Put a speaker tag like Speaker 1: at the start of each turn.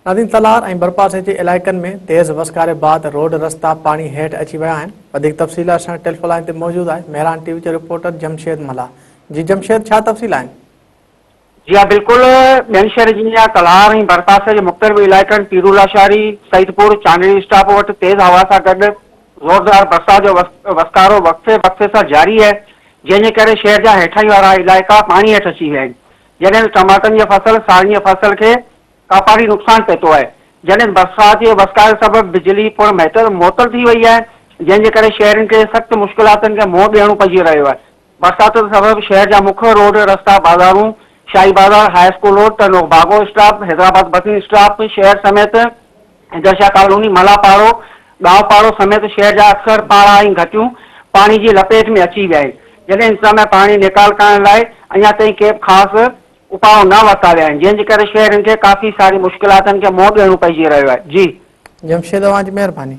Speaker 1: نادين تلهار ۽ ڀرپاسي جي علائقن ۾ تيز وسڪاري بعد روڊ رستا پاڻي هيٺ اچي ويا آهن. وڌيڪ تفصيل لاء اسان ٽيليفون لائين تي موجود آهي مهراڻ ٽي وي جو رپورٽر جمشيد ملاح. جي جمشيد ڇا تفصيل آهن؟
Speaker 2: جي ها بلڪل ٻين شهرن جيان تلهار ۽ ڀرپاسي جي مختلف علائقن پيرولاشاري، سعيدپور، چانڊڙي اسٽاپ وٽ تيز هوا سان گڏ زوردار برسات جو وسڪارو وقفي وقفي سان جاري آهي جنهن جي ڪري شهر جا هيٺاهين وارا علائقا پاڻي هيٺ اچي ويا آهن جڏهن ته ٽماٽن جي فصل، سارين جي فصل کي ڪاپاري نقصان پهتو آهي، جڏهن ته برسات جي وسڪاري سبب بجلي پڻ معطل ٿي وئي آهي، جنهن جي ڪري شهرين کي سخت مشڪلاتن کي منهن ڏيڻو پئجي رهيو آهي. برساتن سبب شهر جا مک روڊ رستا بازارون، شاهي بازار، هاء school road, Tando Bago stop, Hyderabad بسين اسٽاپ، شهر سميت حيدر شاهه ڪالوني، ملاح پاڙو، ڳائو پاڙو سميت شهر جا اڪثر پاڙا ۽ گهٽيون پاڻي جي لپيٽ ۾ اچي ويا آهن، جڏهن انتظاميا پاڻي نيڪال ڪرڻ لاء اڃا تائين ڪي به خاص اپاء نه ورتا ويا آهن جنهن جي ڪري شهرين کي ڪافي ساري مشڪلاتن کي منهن ڏيڻو پئجي رهيو آهي. جي.
Speaker 1: جمشيد اوهان جي مهرباني.